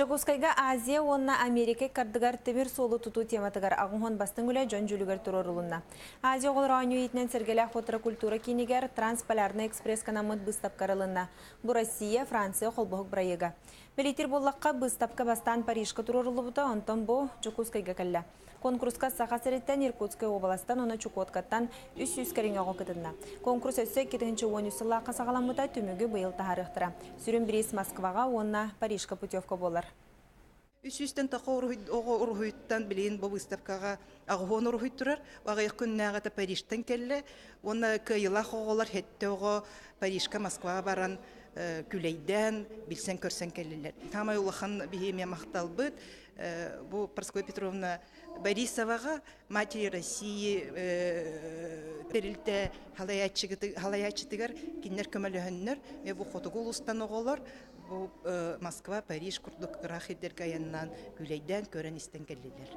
Дьокуускайга Азия уонна Америка ыккардыгар тимир суолу тутуу тематыгар аҕыс бастыҥ үлэ дьон дьүүлүгэр туруорулунна. Азия оҕолоро оонньуу иитинэн Сэргэлээх Хотора культура киинигэр Трансполярный экспресс анаммыт быыстапка арылынна. Бу Россия, Франция холбоһук бырайыага. Бэлиэтиир буоллахха, быыстапка бастаан Парижка туруоруллубута, онтон бу Дьокуускайга кэллэ. Конкурска Саха сириттэн, Иркутскай уобаластан уонна Чукоткаттан 300 кэриҥэ оҕо кытынна. Конкурс өссө 2013 сыллаахха саҕаламмыта, түмүгү быйыл таһаарыахтара. Сүрүн бириис Москваҕа уонна Парижка путевка буолар. 300-тэн таха оҕо уруһуйуттан билигин бу выставкаҕа аҕыһуон уруһуй турар. Аҕыйах күннээҕитэ Парижтан кэллэ. Уонна кыайыылаах оҕолор сэттэ оҕо Парижка, Москваҕа баран күлэйдээн, билсэн-көрсөн кэллилэр. Саамай улахан биһи эмиэ махталбыт бу Прасковья Петровна Борисоваҕа, Матери России тэрилтэ халайааччытыгар кинилэр көмөлөһөннөр, бу хотугу улуустан оҕолор бу Москва, Париж курдук ыраах сирдэргэ айаннаан күлэйдээн көрөн истэн кэллилэр.